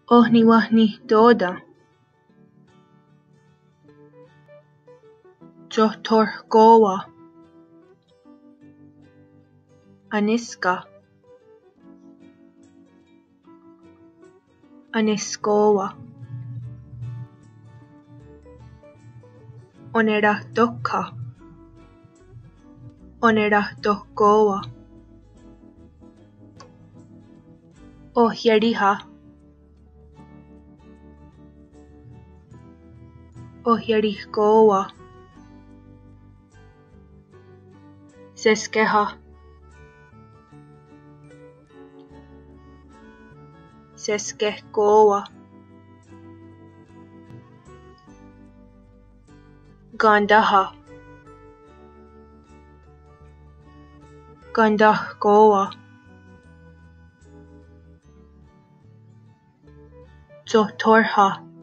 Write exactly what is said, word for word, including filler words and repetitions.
Oh niwenhnihtó:ten? Tiothorhkó:wa. Aníska. Anískó:wa. Onerahtókha. Onerahtohkó:wa. Ohiaríha. Ohiarihkó:wa. Seskéha. Seskehkó:wa. Kentáha. Kentahkó:wa. Tiothórha.